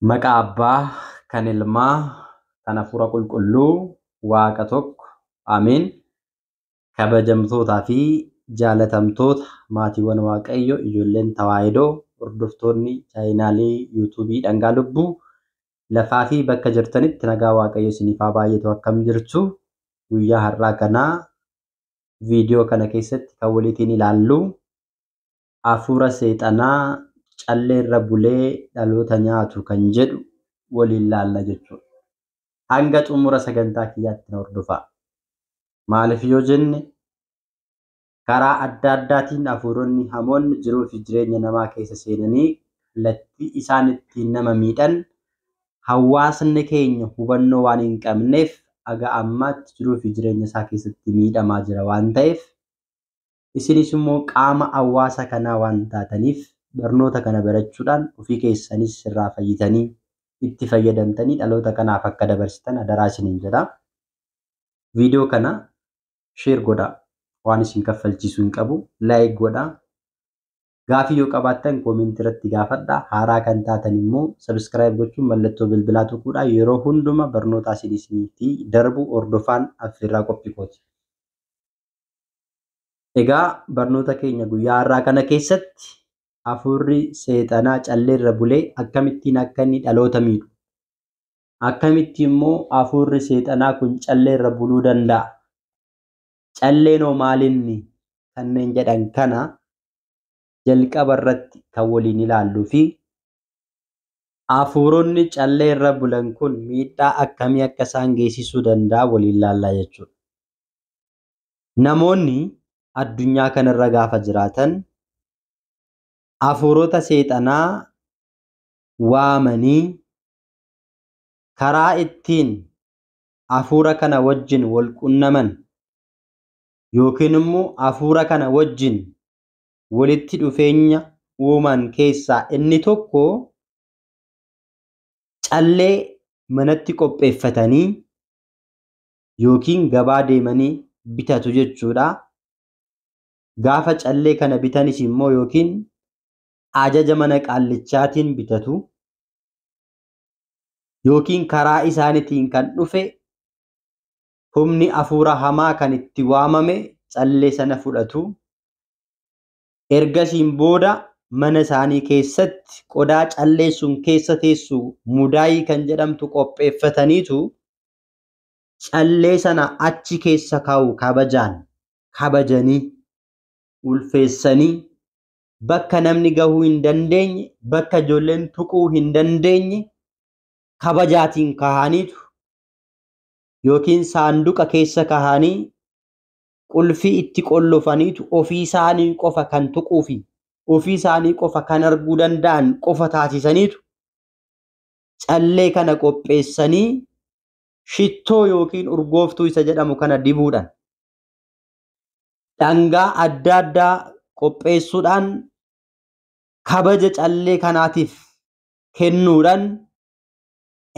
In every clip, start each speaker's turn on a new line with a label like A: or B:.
A: Maqaa Abbaa, kan Ilmaa, kan Hafuura Qulqulluu, Waaqa tokko, Ameen. Kabajamtootaa fi jaalatamtoota maatiiwwan Waaqayyo, ijoolleen Tawaahidoo, hordoftoonni chaayinaalii yuutuubii Dhangaa Lubbuu, lafaa fi bakka jirtanitti nagaa Waaqayyo isiniif haa baay'atu. Akkam jirtu? Guyyaa har'aa kanaa viidiyoo kana keessatti kan waliitiin ilaallu hafuura seexanaa calleerra bulee dhaloota nyaatu kan jedhu waliin laalla jechuudha. Hanga xumura sagantaa kiyyaatti na hordofaa. Maaliif yoo jenne, karaa adda addaatiin hafuuronni hamoonni jiruu fi jireenya namaa keessa seenanii kallattii isaan ittiin nama miidhan hawaasni keenya hubannoo waan hin qabneef haga ammaatti jiruu fi jireenya isaa keessatti miidhamaa jira waan ta'eef, isinis immoo qaama hawaasa kanaa waan taataniif barnoota kana barachuudhaan ofii keessanis irraa fayyitanii itti fayyadamtanii dhaloota kanaaf akka dabarsitan adaraa isiniin jedha. Viidiyoo kana share godhaa. Waan isin kaffalchiisuu hin qabu. Like godhaa. Gaafii yoo qabaattan koomentii irratti gaafadhaa. Haaraa kan taatan immoo subscribe gochuun mallattoo bilbilaa tuquudhaan yeroo hunduma barnoota isiniif darbu hordofaan affeerraa qophii kooti. Egaa barnoota keenya guyyaa har'aa kana keessatti hafuurri seexanaa calleerra bulee akkamittiin akka inni dhaloota miidhu, akkamitti immoo hafuurri seexanaa kun calleerra buluu danda'a, calleenoo maalinni kanneen jedhan kana jalqaba irratti kan waliin ilaalluu fi hafuuronni calleerra bulan kun miidhaa akkamii akka isaan geessisuu danda'a waliin ilaallaa jechuudha. Namoonni addunyaa kanarra gaafa jiraatan hafuurota seexanaa waamanii karaa ittiin hafuura kana wajjin wal qunnaman yookiin immoo hafuura kana wajjin walitti dhufeenya uuman keessaa inni tokko callee manatti qopheeffatanii yookiin gabaa deemanii bitatu jechuudha. Gaafa callee kana bitanis immoo yookiin ajaja mana qaallichaatiin bitatu yookiin karaa isaaniitiin kan dhufe humni hafuura hamaa kan itti waamame callee sana fudhatu. Ergasiin booda mana isaanii keessatti qodaa callee sun keessa teessu mudaayii kan jedhamtu qopheeffataniitu callee sana achi keessa kaa'u. Kabajaan kabajanii ulfeessanii bakka namni gahuu hin dandeenye, bakka ijoolleen tuquu hin dandeenye kabajaatiin kaa'aniitu yookiin saanduqa keessa kaa'anii qulfii itti qollofaniitu ofii isaanii qofa kan tuquu fi ofii isaanii qofa kan arguu danda'an qofa taasisaniitu callee kana qopheessanii shittoo yookiin urgooftuu isa jedhamu kana dibuudhaan dhangaa adda addaa qopheessuudhaan kabaja callee kanaatiif kennuudhaan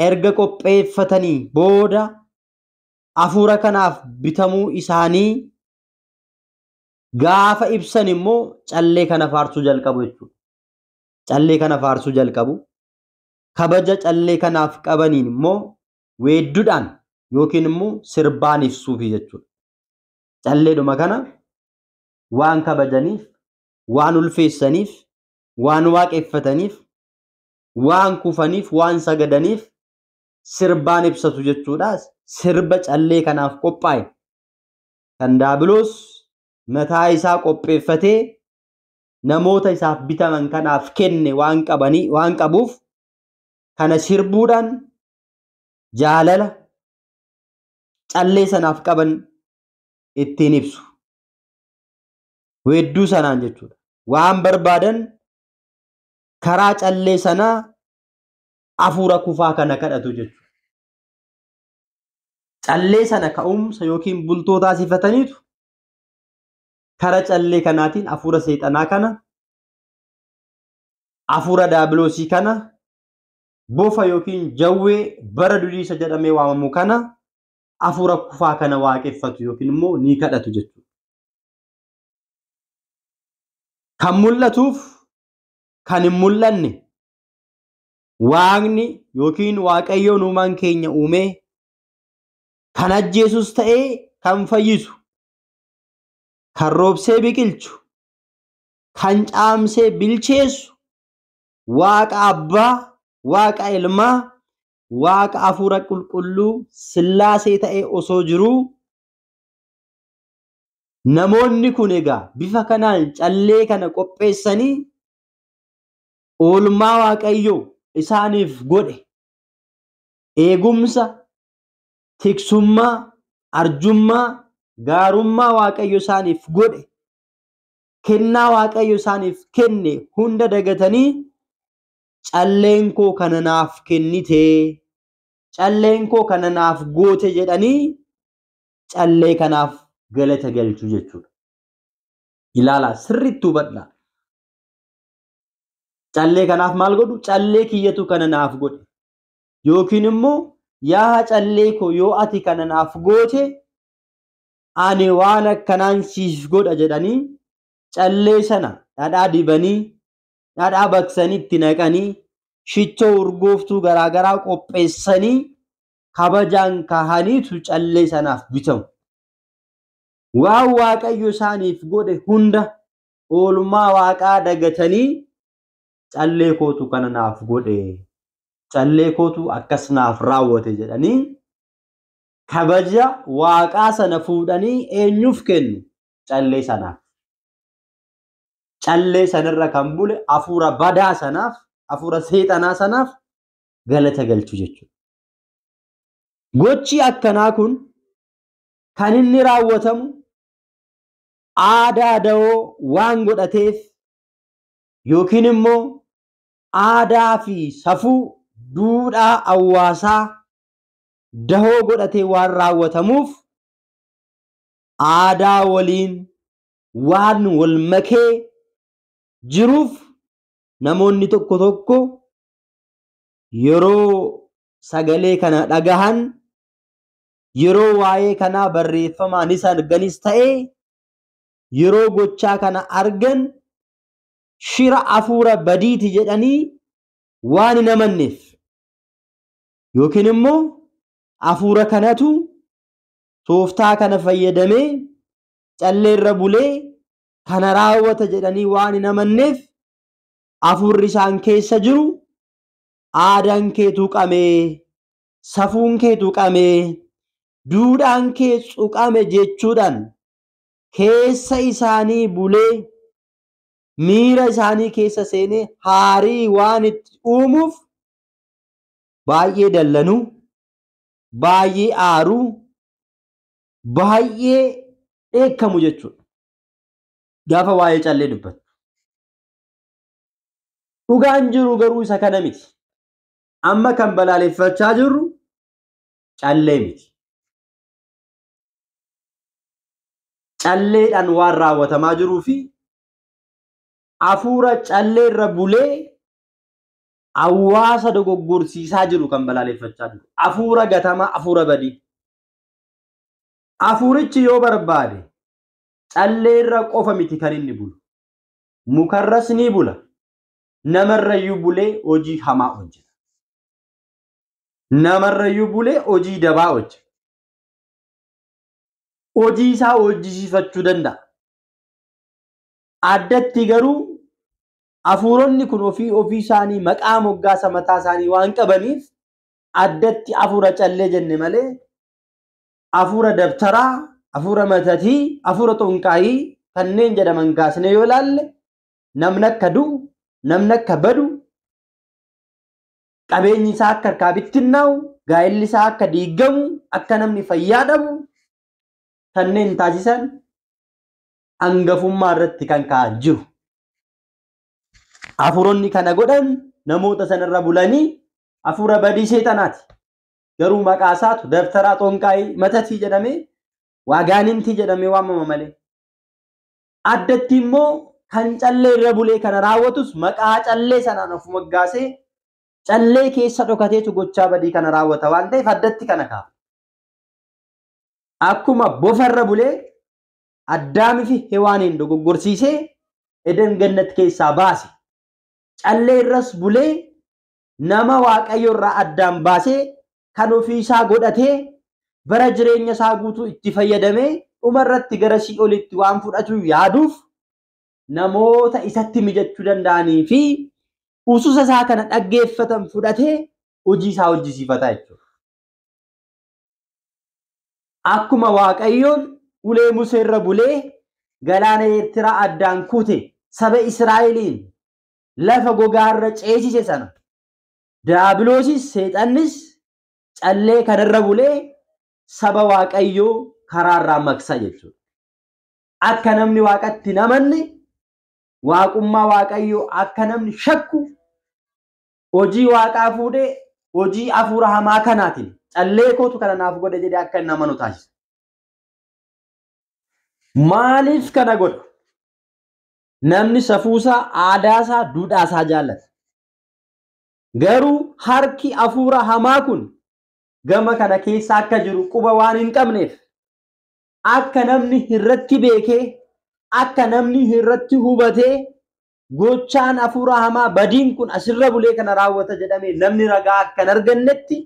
A: erga qopheeffatanii booda hafuura kanaaf bitamuu isaanii gaafa ibsan immoo callee kana faarsuu jalqabu jechuudha. Callee kana faarsuu jalqabu. Kabaja callee kanaaf qabaniin immoo weedduudhaan yookiin immoo sirbaan ibsuufi jechuudha. Calleedhuma kana waan kabajaniif, waan ulfeessaniif, waan waaqeffataniif, waan kufaniif, waan sagadaniif sirbaan ibsatu jechuudha. Sirba callee kanaaf qophaa'e kan Daabiloos mataa isaa qopheeffatee namoota isaaf bitaman kanaaf kenne waan qabanii waan qabuuf kana sirbuudhaan jaalala callee sanaaf qaban ittiin ibsu. Weedduu sanaan jechuudha. Waan barbaadan karaa callee sanaa hafuura kufaa kana kadhatu jechuudha. Callee sana ka'umsa yookiin bultoo taasifataniitu karaa callee kanaatiin hafuura seexanaa kana, hafuura daabiloosii kana, bofa yookiin jawwee bara durii isa jedhamee waamamu kana, hafuura kufaa kana waaqeffatu yookiin immoo ni kadhatu jechuudha. Kan mul'atuuf kan hin mul'anne Waaqni yookiin Waaqayyoon uumaan keenya uumee kan ajjeesus ta'ee kan fayyisu, kan roobsee biqilchu, kan caamsee bilcheessu, Waaqa Abbaa, Waaqa Ilmaa, Waaqa Hafuura Qulqulluu Sillaasee ta'ee osoo jiruu namoonni kun egaa bifa kanaan callee kana qopheessanii oolmaa Waaqayyoo isaaniif godhe eegumsa, tiksummaa, arjummaa, gaarummaa Waaqayyo isaaniif godhe, kennaa Waaqayyo isaaniif kenne hunda dagatanii calleen koo kana naaf kennitee, calleen koo kana naaf goote jedhanii callee kanaaf galata galchuu jechuudha. Ilaalaa, sirriitti hubadhaa. Callee kanaaf maal godhu? Callee kiyyatu kana naaf godhe. Yookiin immoo yaa callee koo yoo ati kana naaf goote ani waan akkanaan siif godha jedhanii callee sana dhadhaa dibanii, dhadhaa baqsanii itti naqanii, shittoo urgooftuu garaagaraa qopheessanii kabajaan kaahaniitu callee sanaaf bitamu. Waan Waaqayyo isaaniif godhe hunda oolmaa Waaqaa dagatanii callee kootu kana naaf godhe, callee kootu akkas naaf raawwate jedhanii kabaja Waaqaa sana fuudhanii eenyuuf kennu? Callee sanaaf. Callee sanarra kan bule hafuura badaa sanaaf, hafuura seexanaa sanaaf galata galchu jechuudha. Gochi akkanaa kun kan inni raawwatamu aadaa da'oo waan godhateef yookiin immoo aadaa fi safuu duudhaa hawaasaa dahoo godhatee waan raawwatamuuf aadaa waliin waan wal makee jiruuf namoonni tokko tokko yeroo sagalee kana dhagahan, yeroo waa'ee kanaa barreeffamaanis arganis ta'ee yeroo gochaa kana argan shira hafuura badiiti jedhanii waan hin amanneef yookiin immoo hafuura kanatu tooftaa kana fayyadamee calleerra bulee kana raawwata jedhanii waan hin amanneef hafuurri isaan keessa jiru aadaan kee tuqamee, safuun kee tuqamee, duudhaan kee tuqame jechuudhaan keessa isaanii bulee miira isaanii keessa seenee haarii waan itti uumuuf baay'ee dallanuu, baay'ee aaruu, baay'ee dheekkamu jechuudha. Gaafa waa'ee callee dubbatu. Dhugaan jiru garuu isa kana miti. Amma kan balaaleffachaa jirru callee miti. Calleedhaan waan raawwatamaa jiruu fi hafuura calleerra bulee hawaasa dogoggorsiisaa jiru kan balaaleffachaa jiru. Hafuura gatamaa, hafuura badii. Hafuurichi yoo barbaade calleerra qofa miti kan inni bulu. Mukarras ni bula. Namarrayyuu bulee hojii hamaa hojjeta. Namarrayyuu bulee hojii dabaa hojjeta. Hojii isaa hojjisiifachuu danda'a. Addatti garuu hafuuronni kun ofii ofii isaanii maqaa moggaasa mataa isaanii waan qabaniif addatti hafuura callee jenne malee hafuura dabtaraa, hafuura matatii, hafuura xonqaayii kanneen jedhaman kaasnee yoo ilaalle namni akka du'u, namni akka badu, qabeenyi isaa akka harkaa bittinnaa'u, gaa'elli isaa akka diigamu, akka namni fayyaa dhabu kanneen taasisan hangafummaa irratti kan ka'an jiru. Hafuuronni kana godhan namoota sanarra bulanii hafuura badii seexanaati. Garuu maqaa isaatu dabtaraa, xonqaayii, matatii jedhamee waagaanintii jedhamee waamama malee. Addatti immoo kan callee irra bulee kana raawwatus maqaa callee sanaan of moggaasee callee keessa dhokateetu gochaa badii kana raawwata waan ta'eef addatti kana kaafa. Akkuma bofarra bulee Addaamii fi Hewaaniin dogoggorsiisee Eden Gannat keessaa baase. Callee irras bulee nama Waaqayyo irraa addaan baasee kan ofii isaa godhatee bara jireenya isaa guutuu itti fayyadamee dhumarratti gara si'oolitti waan fudhatu yaaduuf namoota isatti mijachuu danda'anii fi ususa isaa kana dhaggeeffatan fudhatee hojii isaa hojjisiifata jechuudha. Akkuma Waaqayyoon ulee Museerra bulee galaana Eertiraa addaan kute saba Israa'eliin lafa gogaarra ceesise sana Diyaabiloosis seexannis callee kanarra bulee saba Waaqayyoo karaarraa maqsa jechuudha. Akka namni Waaqatti hin amanne, waaqummaa Waaqayyoo akka namni shakku hojii Waaqaa fuudhee hojii hafuura hamaa kanaatiin callee kootu kana naaf godhe jedhee akka inni amanu taasisa. Maaliif kana godha? Namni safuusaa, aadaasaa, duudhaasaa jaallata. Garuu harki hafuura hamaa kun gama kana keessa akka jiru quba waan hin qabneef akka namni irratti beekee, akka namni irratti hubatee gochaan hafuura hamaa badiin kun asirra bulee kana raawwata jedhamee namni ragaa akka hin argannetti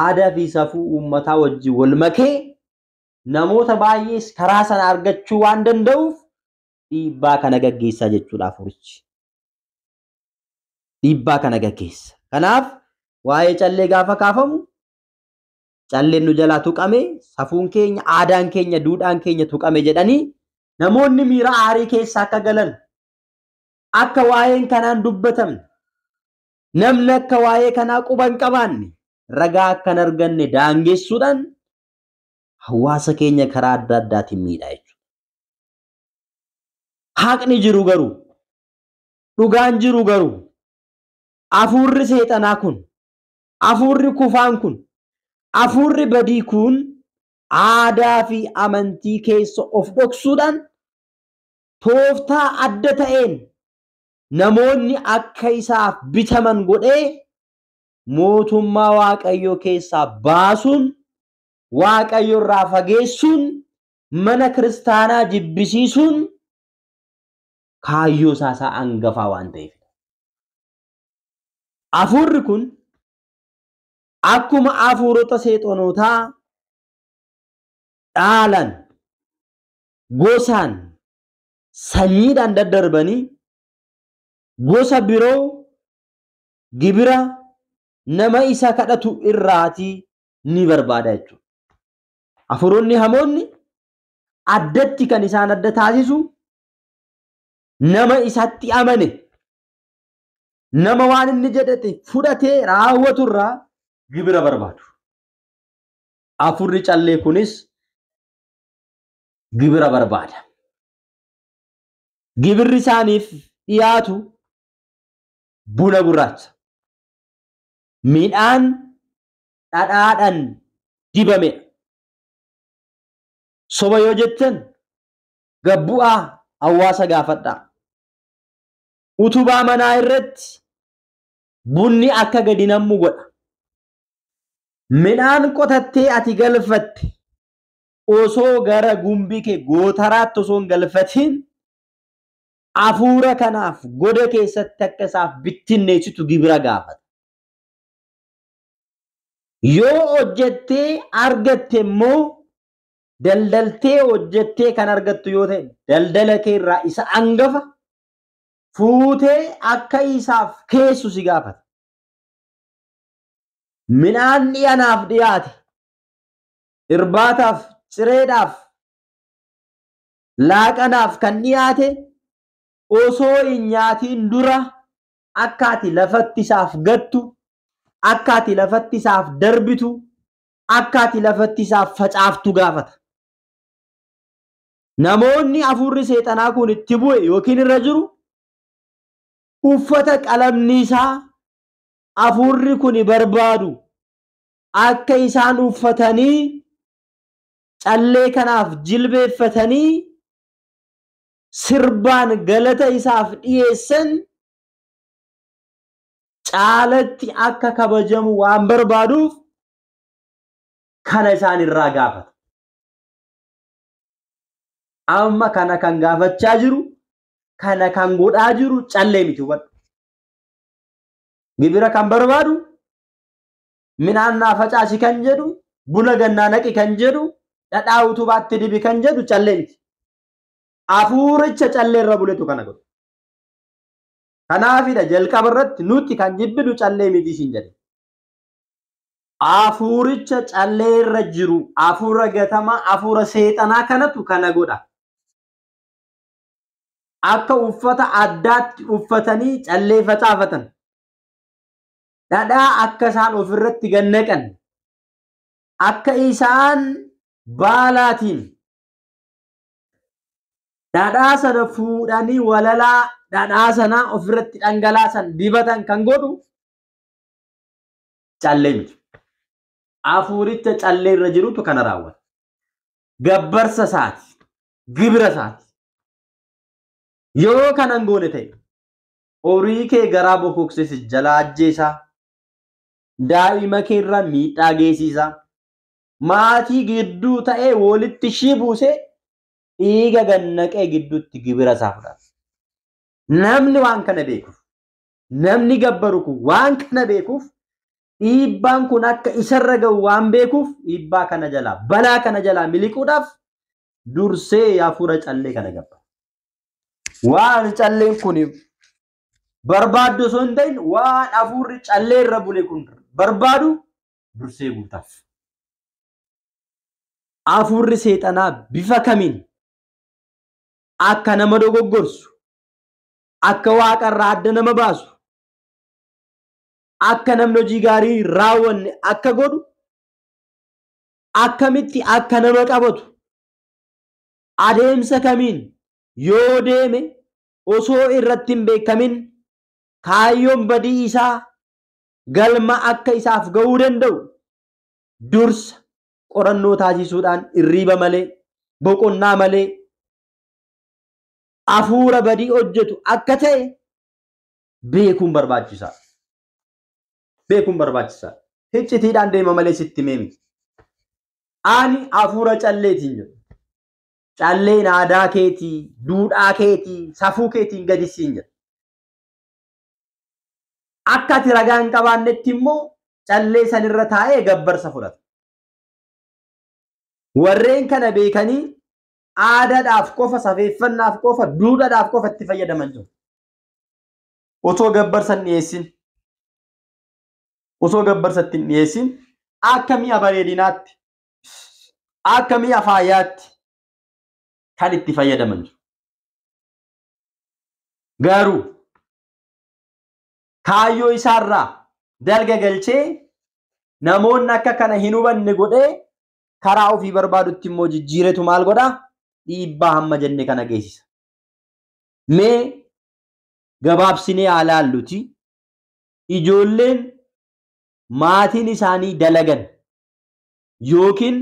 A: aadaa fi safuu uummataa wajjin wal makee namoota baay'ees karaa sana argachuu waan danda'uuf dhiibbaa kana gaggeessaa jechuudha hafuurichi. Dhiibbaa kana gaggeessa. Kanaaf waa'ee callee gaafa kaafamu calleen nu jalaa tuqame, safuun keenya, aadaan keenya, duudhaan keenya tuqame jedhanii namoonni miira aarii keessa akka galan, akka waa'een kanaan dubbatamne, namni akka waa'ee kanaa quba hin qabaanne, ragaa akka hin arganne daangessuudhaan hawaasa keenya karaa adda addaatiin miidha jechuudha. Haqni jiru garuu, dhugaan jiru garuu, hafuurri seexanaa kun, hafuurri kufaan kun, hafuurri badii kun aadaa fi amantii keessa of dhoksuudhaan tooftaa adda ta'een namoonni akka isaaf bitaman godhee mootummaa Waaqayyoo keessaa baasuun, Waaqayyo irraa fageessuun, mana kiristaanaa jibbisiisuun kaayyoo isaa hangafaa waan ta'eef. Hafuurri kun akkuma hafuurota seexanootaa dhaalan, gosaan, sanyiidhaan daddarbanii gosa biroo gibira nama isa kadhatu irraatii ni barbaada jechuudha. Hafuuronni hamoonni addatti kan isaan adda taasisu nama isatti amane, nama waan inni jedhate fudhatee raawwatu irraa gibira barbaadu. Hafuurri callee kunis gibira barbaada. Gibirri isaaniif dhiyaatu buna gurraacha, midhaan dhadhaadhaan dibamedha. Soba yoo jettan gabbu'aa hawaasa gaafadhaa. Utubaa manaa irratti bunni akka gadi nammu godha. Midhaan qotattee ati galfatte osoo gara gumbii kee gootaraatti osoo hin galfatin hafuura kanaaf goda keessatti akka isaaf bittinneessitu gibira gaafata. Yoo hojjettee argatte immoo daldaltee hojjettee kan argattu yoo ta'e daldala kee irraa isa hangafa fuutee akka isaaf keessu si gaafata. Midhaan dhiyanaaf dhiyaate irbaataaf, cireedhaaf, laaqanaaf kan dhiyaate osoo hin nyaatiin dura akka ati lafatti isaaf gattu, akka ati lafatti isaaf darbitu, akka ati lafatti isaaf facaaftu gaafata. Namoonni hafuurri seexanaa kun itti bu'e yookiin irra jiru uffata qalamni isaa hafuurri kun barbaadu akka isaan uffatanii callee kanaaf jilbeeffatanii sirbaan galata isaaf dhiyeessan caalatti akka kabajamu waan barbaaduuf kana isaan irraa gaafata. Amma kana kan gaafachaa jiru, kana kan godhaa jiru callee miti hubadhu. Gibira kan barbaadu, midhaan naa facaasi kan jedhu, buna gannaa naqi kan jedhu, dhadhaa utubaatti dibi kan jedhu callee miti. Hafuuricha callee irra buletu kana godhu. Kanaafidha jalqaba irratti nuti kan jibbinu callee miti siin jedhe. Hafuuricha callee irra jiru, hafuura gatamaa, hafuura seexanaa kanatu kana godha. Akka uffata addaatti uffatanii callee facaafatan. Dhadhaa akka isaan ofirratti gannaqan. Akka isaan baalaatiin dhadhaa sana fuudhanii walalaa dhadhaa sana ofirratti dhangalaasan dibatan kan godhu callee miti. Hafuuricha callee irra jirutu kana raawwata. Gabbarsa isaati. Gibira isaati. Yoo kanan goone ta'e horii kee garaa bokoksee jalaa ajjeesaa, daa'ima kee irra miidhaa geessisaa, maatii gidduu ta'ee walitti ishii buusee dhiiga gannaqee gidduutti gibira isaa fudhata. Namni waan kana beekuuf, namni gabbaru kun waan kana beekuuf, dhiibbaan kun akka isarra ga'u waan beekuuf, dhiibbaa kana jalaa, balaa kana jalaa miliquudhaaf dursee hafuura callee kana gabbara. Waan calleen kun barbaaddu osoo hin ta'in waan hafuurri callee irra bule kun barbaadu dursee guutaaf. Hafuurri seexanaa bifa kamiin akka nama dogoggorsu, akka waaqarraa adda nama baasu, akka namni hojii gaarii raawwanne akka godhu, akkamitti akka nama qabatu, adeemsa kamiin yoo deeme osoo irratti hin beekamin kaayyoon badii isaa galma akka isaaf ga'uu danda'u dursa qorannoo taasisuudhaan irriiba malee, boqonnaa malee hafuura badii hojjetu akka ta'e beekuun barbaachisaadha. Beekuun barbaachisaadha. Hiccitiidhaan deema malee sitti himee miti. Ani hafuura calleetiin jedhu. Calleen aadaa keetii, duudhaa keetii, safuu keetiin gadi siin jedha. Akka ati ragaa hin qabaannetti immoo callee sanirra taa'ee gabbarsa fudhata. Warreen kana beekanii aadaadhaaf qofa, safeeffannaaf qofa, duudhaadhaaf qofa itti fayyadaman jiru. Osoo gabbarsa hin dhiyeessin, osoo gabbarsa itti hin dhiyeessin akka mi'a bareedinaatti, akka mi'a faayaatti kan itti fayyadaman jiru. Garuu kaayyoo isaarraa dalga galchee namoonni akka kana hin hubanne godhee karaa ofii barbaadutti immoo jijjiiretu maal godhaa? Dhiibbaa hamma jenne kana geessisa. Mee gabaabsinee haa laalluti. Ijoolleen maatiin isaanii dalagan yookiin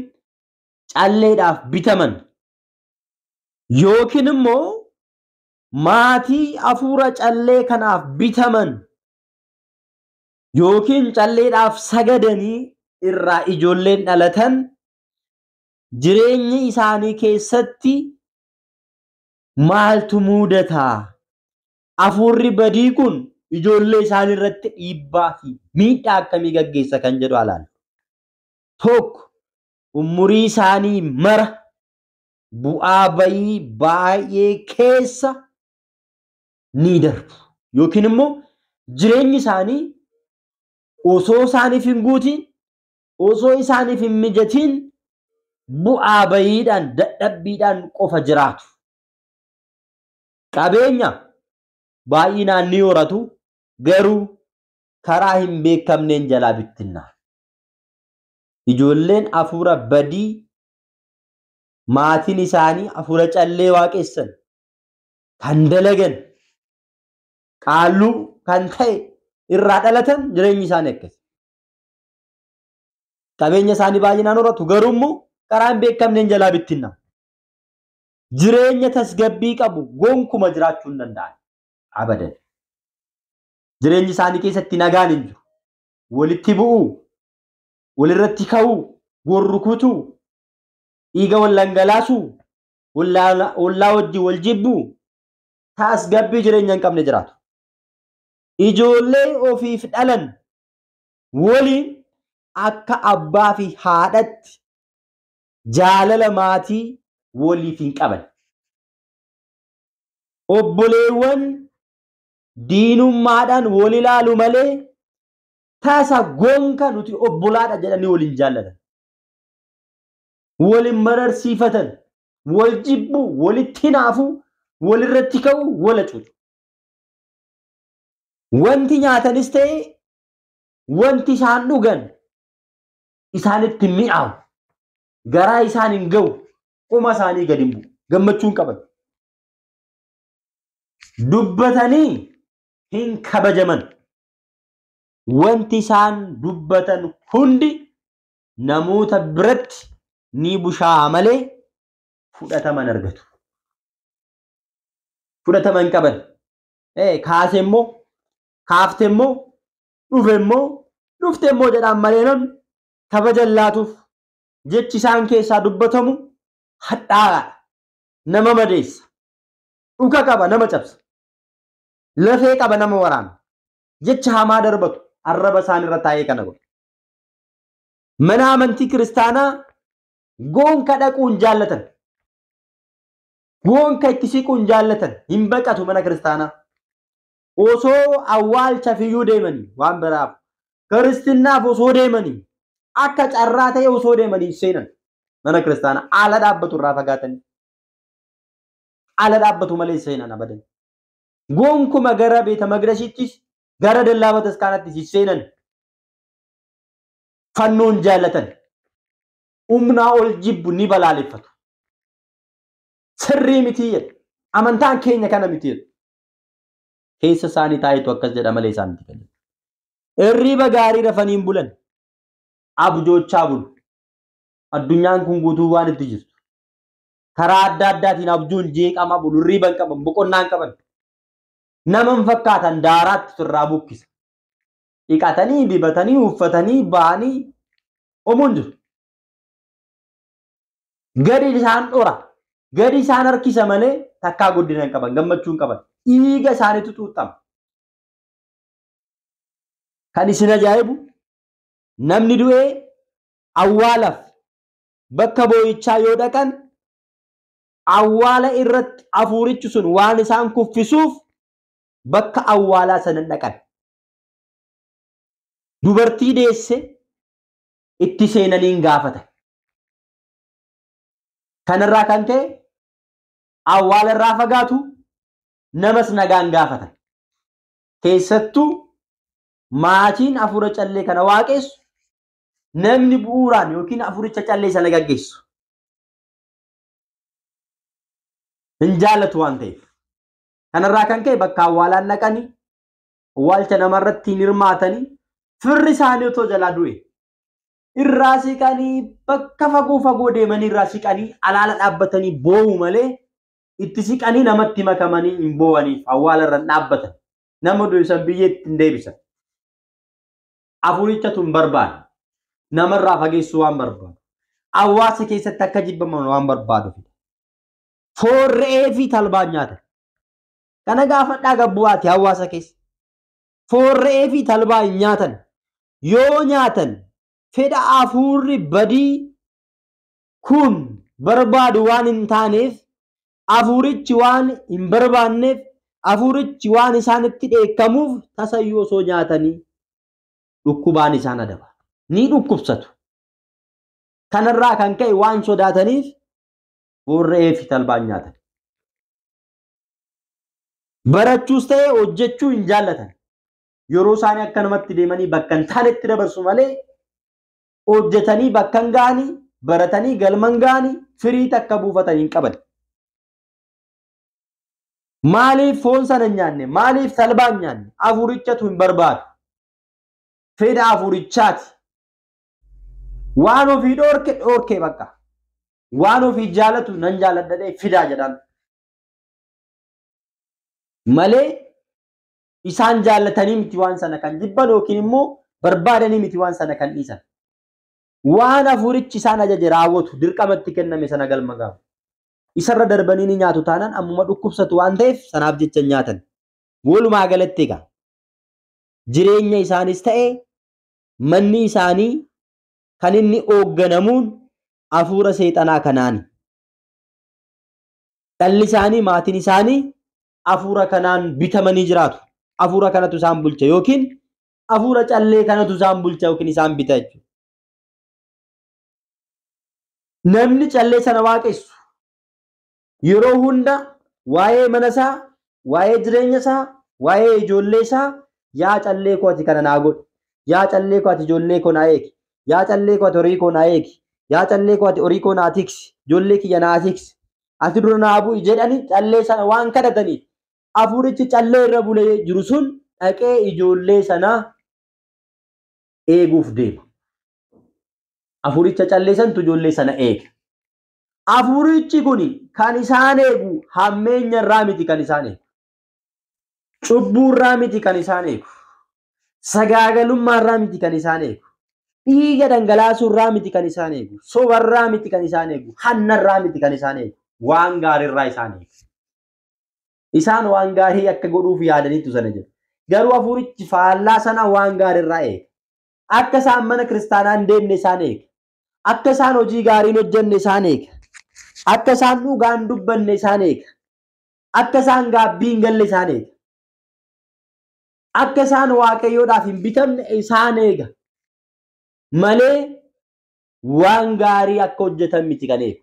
A: calleedhaaf bitaman yookiin immoo maatii hafuura callee kanaaf bitaman yookiin calleedhaaf sagadanii irraa ijoolleen dhalatan jireenyi isaanii keessatti maaltu mudataa? Hafuurri badii kun ijoollee isaanii irratti dhiibbaa fi miidhaa akkamii gaggeessa kan jedhu ilaallu. Tokko, umurii isaanii mara bu'aa bayii baay'ee keessa ni darbu. Yookiin immoo jireenyi isaanii osoo isaaniif hin guutiin, osoo isaaniif hin mijatiin bu'aa bayiidhaan, dadhabbiidhaan qofa jiraatu. Qabeenya baay'inaan ni horatu, garuu karaa hin beekamneen jalaa bittinnaa. Ijoolleen hafuura badii maatiin isaanii hafuura callee waaqessan kan dalagan qaalluu kan ta'e irraa dhalatan jireenyi isaanii akkasi. Qabeenya isaanii baay'inaan horatu, garuu immoo karaa hin beekamneen jalaa bittinnaa. Jireenya tasgabbii qabu gonkuma jiraachuu hin danda'an. Abadan. Jireenyi isaanii keessatti nagaan hin jiru. Walitti bu'uu, walirratti ka'uu, wal rukutuu, dhiiga wal dhangalaasuu, ollaa wajjin wal jibbuu, tasgabbii jireenya hin qabne jiraatu. Ijoollee ofiif dhalan waliin akka abbaa fi haadhatti jaalala maatii waliif hin qaban. Obboleewwan diinummaadhaan wal ilaalu malee tasa gonka nuti obbolaadha jedhanii waliin jaallatan. Waliin mararsiifatan, wal jibbu, walitti hinaafu, walirratti ka'u, wal hacuucu. Wanti nyaatanis ta'e wanti isaan dhugan isaanitti mi'aawu. Garaa isaan hin ga'u, qoma isaanii gadi hin bu'u, gammachuu hin qaban. Dubbatanii hin kabajaman. Wanti isaan dubbatan hundi namoota biratti ni bushaa'a malee fudhatama hin argatu. Fudhatama hin qaban. Kaase immoo, kaafte immoo, dhufe immoo, dhufte immoo jedhaan malee namni kabaja hin laatuuf. Jechi isaan keessaa dubbatamu hadhaa'aadha. Nama madeessa. Dhuka qaba nama cabsa. Lafee qaba nama waraana. Jecha hamaa darbatu arraba isaan irra taa'ee kana godha. Mana amantii kiristaanaa gonka dhaquu hin jaallatan. Gonka itti siquu hin jaallatan. Hin baqatu mana kiristaanaa. Osoo awwaalchaaf iyyuu deemanii waan biraaf kiristinnaaf osoo deemanii akka carraa ta'e osoo deemanii hin seenan. Mana kiristaanaa ala dhaabbatu irraa fagaatanii. Ala dhaabbatu malee seenan abadan. Gonkuma gara beeta maqdasittis gara dallaa bataskaanaattis hin seenan. Fannoon jaallatan. Humnaa ol jibbu ni balaaleffatu. Sirrii miti jedhu. Amantaan keenya kana miti jedhu. Keessa isaanii taa'itu akkas jedha malee isaan miti kan jedhu. Hirriba gaarii rafanii hin bulan. Abjoochaa bulu. Addunyaan kun guutuu waan itti jirtu. Karaa adda addaatiin abjuun jeeqamaa bulu. Hirriba hin qaban, boqonnaa hin qaban. Nama hin fakkaatan daaraatti ofirraa buqqisa. Dhiqatanii, dibatanii, uffatanii, ba'anii homuun jiru. Gadi isaan dhora, gadi isaan harkisa malee takkaa guddina hin qaban, gammachuu hin qaban. Dhiiga isaaniitu xuuxama. Kan isin ajaa'ibu namni du'ee awwaalaaf bakka boo'ichaa yoo dhaqan awwaala irratti hafuurichi sun waan isaan kuffisuuf bakka awwaalaa sana dhaqan. Dubartii deesse itti seenanii hin gaafatan. Kanarraa kan ka'e awwaala irraa fagaatu, namas nagaan gaafatan. Keessattuu maatiin hafuura callee kana waaqessu namni bu'uuraan yookiin hafuuricha callee sana gaggeessu hin jaallatu waan ta'eef. Kanarraa kan ka'e bakka awwaalaan dhaqanii awwaalcha namarratti hin hirmaatanii firri isaanii otoo jalaa du'e irraa siqanii bakka fagoo fagoo deemanii irraa siqanii alaala dhaabbatanii boo'u malee itti siqanii namatti makamanii hin boo'aniif awwaala irra dhaabbatan. Nama du'e san biyyeetti hin deebisan. Hafuurichatu hin barbaadu. Namarraa fageessuu waan barbaadu. Hawaasa keessatti akka jibbaman waan barbaadu. Foon re'ee fi talbaan nyaatan. Kana gaafadhaa gabbu'aati hawaasa keessa. Foon re'ee fi talbaa hin nyaatan. Yoo nyaatan fedha hafuurri badii kun barbaadu waan hin taaneef hafuurichi waan hin barbaanneef hafuurichi waan isaanitti dheekkamuuf tasayyuu osoo nyaatanii dhukkubaan isaan adaba. Ni dhukkubsatu. Kanarraa kan ka'e waan sodaataniif foon re'ee fi talbaan nyaatan. Barachuus ta'e hojjechuu hin jaallatan. Yeroo isaanii akkanumatti deemanii bakka hin taanetti dabarsu malee hojjetanii bakka hin ga'anii, baratanii galma hin ga'anii, firii takka buufatanii hin qaban. Maaliif foon sana hin nyaanne? Maaliif talbaa hin nyaanne? Hafuurichatu hin barbaadu. Fedha hafuurichaati. Waan ofii dhoorke dhoorke bakka. Waan ofii jaalatu nan jaaladha jedhee fidaa jedhaan. Malee isaan jaallatanii miti waan sana kan jibban yookiin immoo barbaadanii miti waan sana kan dhiisan. Waan hafuurichi isaan ajaje raawwatu dirqamatti kenname sana galma gaafu. Isarra darbanii ni nyaatu taanaan ammuma dhukkubsatu waan ta'eef sanaaf jecha nyaatan. Walumaa galatti egaa Jireenya isaanis ta'e manni isaanii kan inni hoogganamuun hafuura seexanaa kanaani. Dhalli isaanii maatiin isaanii hafuura kanaan bitamanii jiraatu. Hafuura kanatu isaan bulcha yookiin hafuura callee kanatu isaan bulcha yookiin isaan bita jechuudha. Namni callee sana waaqessu yeroo hunda waa'ee mana isaa, waa'ee jireenya isaa, waa'ee ijoollee isaa yaa callee koo ati kana naa godhi, yaa callee koo ati ijoollee koo naa eegi, yaa callee koo ati horii koo naa eegi, yaa callee koo ati horii koo naa tiksi, ijoollee kiyya naa tiksi, ati dura naa bu'i jedhanii callee sana waan kadhataniif hafuurichi callee irra bulee jiru sun dhaqee ijoollee sana eeguuf deema. Hafuuricha callee santu ijoollee sana eega. Hafuurichi kun kan isaan eegu hammeenya irraa miti kan isaan eegu. Cubbuu irraa miti kan isaan eegu. Sagaagalummaa irraa miti kan isaan eegu. Dhiiga dhangalaasuu irraa miti kan isaan eegu. Soba irraa miti kan isaan eegu. Hanna irraa miti kan isaan eegu. Waan gaarii irraa isaan eegu. Isaan waan gaarii akka godhuuf yaadaniitu sana jedhu. Garuu hafuurichi faallaa sana waan gaarii irraa eega. Akka isaan mana kiristaanaa hin deemne isaan eega. Akka isaan hojii gaarii hin hojjenne isaan eega. Akka isaan dhugaa hin dubbanne isaan eega. Akka isaan gaabbii hin galle isaan eega. Akka isaan waaqayyoodhaaf hin bitamne isaan eega. Malee waan gaarii akka hojjetan miti kan eegu.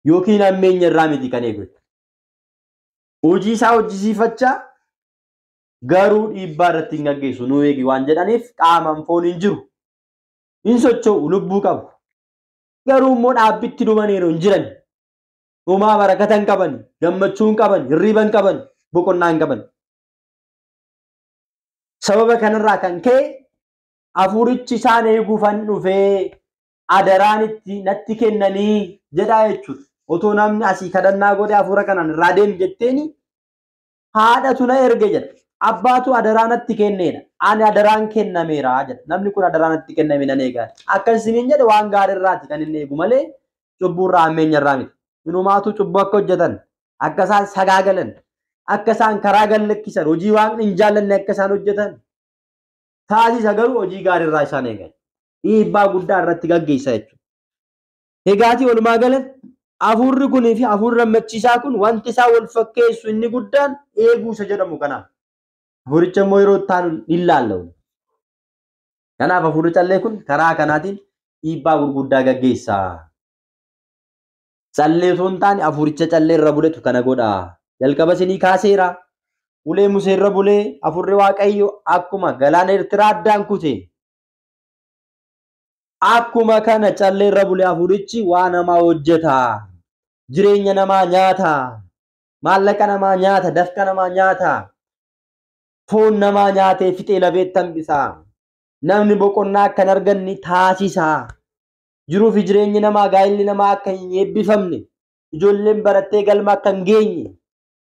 A: Yookiin hammeenya irraa miti kan eegu. Hojii isaa hojjisiifachaa garuu dhiibbaa irratti hin gaggeessu nu eegi waan jedhaniif qaamaan foon hin jiru. Hin socho'u lubbuu qabu. Garuu immoo dhaabbitti dhumaniiru hin jiran. Homaa barakata hin qaban, gammachuu hin qaban, hirriiba hin qaban, boqonnaa hin qaban. Sababa kanarraa kan ka'e hafuurichi isaan eeguufan dhufee adaraan itti natti kennanii jedhaa jechuudha. Otoo namni asii kadhannaa godhe hafuura kanaan irraa deemi jetteeni haadhatu na erge jedha. Abbaatu adaraa natti kenneedha. Ani adaraan kennameera jedha. Namni kun adaraa natti kenname nan eegaa. Akka isiniin jedhe waan gaarii irraati kan inni eegu malee cubbuu irraa hammeenya irraa miti. Inumaatu cubbuu akka hojjetan, akka isaan sagaagalan, akka isaan karaa gad lakkisan, hojii waaqni hin jaallanne akka isaan hojjetan taasisa garuu hojii gaarii irraa isaan eegan. Dhiibbaa guddaa irratti gaggeessa jechuudha. Egaatii walumaa galatti hafuurri kunii fi hafuurri rammachiisaa kun wanti isaa wal fakkeessu inni guddaan eeguu isa jedhamu kanaaf. Hafuuricha immoo yeroo itti aanu hin laallahu. Kanaaf hafuurri callee kun karaa kanaatiin dhiibbaa gurguddaa gaggeessa. Callee osoo hin taane hafuuricha callee irra buletu kana godha. Jalqaba isinii kaaseera. Ulee Musee irra bulee hafuurri Waaqayyo akkuma galaana Eertiraa addaan kute. Akkuma kana callee irra bulee hafuurichi waa namaa hojjeta. Jireenya namaa nyaata. Maallaqa namaa nyaata. Dafqa namaa nyaata. Foon namaa nyaatee fixee lafeetti hambisa. Namni boqonnaa akka hin arganne taasisa. Jiruu fi jireenyi namaa gaa'illi namaa akka hin eebbifamne, ijoolleen barattee galma akka hin geenye,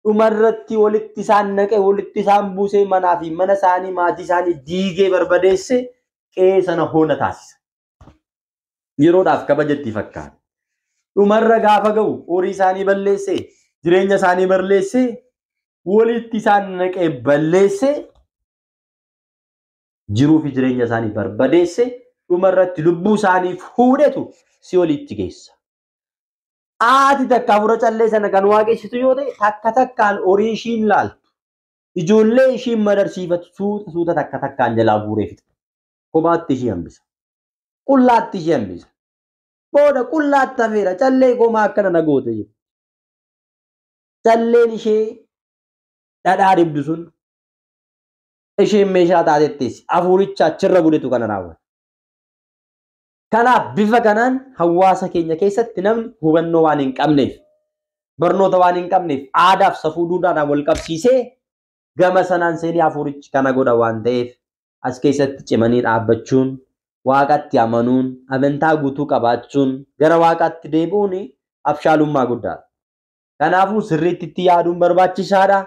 A: dhumarratti walitti isaan naqee walitti isaan buusee manaa fi mana isaanii maatii isaanii diigee barbadeesse qe'ee sana hona taasisa. Yeroodhaaf kabaja itti fakkaata. Dhumarra gaafa ga'u horii isaanii balleesse, jireenya isaanii balleesse, walitti isaan naqee balleesse, jiruu fi jireenya isaanii barbadeesse, dhumarratti lubbuu isaanii fuudhetu si walitti geessa. Haati takka hafuura callee sana kan waaqessitu yoo ta'e takka takkaan horii ishiin laaltu. Ijoollee ishiin madarsiifatu suuta suuta takka takkaan jalaa guuree fixa. Kophaatti ishii hambisa. Qullaatti ishii hambisa. Booda qullaatti hafeera callee komaa akkana na goote jedhu. Calleen ishee dhadhaa dibdu sun isheen meeshaa taatetteessi. Hafuuricha achirra buletu kana raawwata. Kanaaf bifa kanaan hawaasa keenya keessatti namni hubannoo waan hin qabneef, barnoota waan hin qabneef, aadaaf safuu duudhaadhaan wal qabsiisee gama sanaan seenee hafuurichi kana godha waan ta'eef as keessatti cimanii dhaabbachuun, waaqatti amanuun, amantaa guutuu qabaachuun, gara waaqaatti deebi'uun abshaalummaa guddaadha. Kanaafuu sirriitti itti yaaduun barbaachisaadha.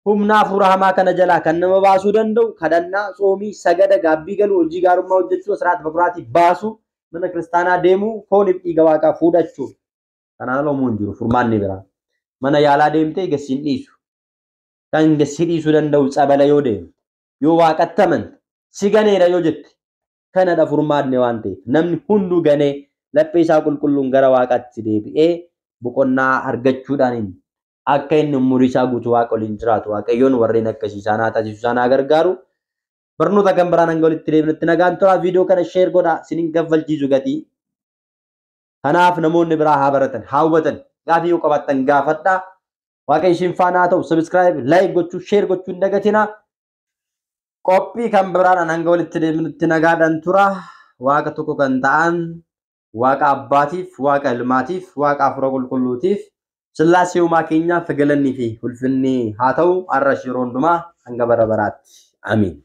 A: Humna hafuura hamaa kana jalaa kan nama baasuu danda'u kadhannaa, tsoomii, sagada, gaabbii galuu, hojii gaarummaa hojjechuu, asiraat bakuraati baasuu, mana kiristaanaa deemuu, fooniif dhiiga waaqaa fuudhachuu. Kanaan hoomuu hin jiru furmaanni biraa. Mana yaalaa deemtee gasiin dhiisu. Kan gasii dhiisuu danda'u tsabala yoo deemte, Yoo waaqatti amante si ganeera yoo jette kanadha furmaanne waan ta'eef namni hunduu ganee laphee isaa qulqulluun gara waaqaatti deebi'ee boqonnaa argachuudhaan akka inni umurii isaa guutuu waaqa waliin jiraatu waaqayyoon warreen akkasii isaan haa taasisu isaan haa gargaaru. Barnoota kan biraan hanga walitti deebinutti nagaan turaa. Viidiyoo kana share godhaa isiniin gaffalchiisu gatii. Kanaaf namoonni biraa haa baratan haa hubatan gaafii yoo qabaattan gaafadhaa. Waaqayyo isin faana haa ta'u. Subscribe, like gochuu, share gochuu hin dagatinaa. Qophii kan biraadhaan hanga walitti deebinutti nagaadhaan tura. Waaqa tokko kan ta'an Waaqa Abbaatiif, Waaqa Ilmaatiif, Waaqa Hafuura Qulqulluutiif Sillaasee uumaa keenyaaf galannii fi ulfinni haa ta'u har'as yeroo hundumaa hanga bara baraatti. Amiin.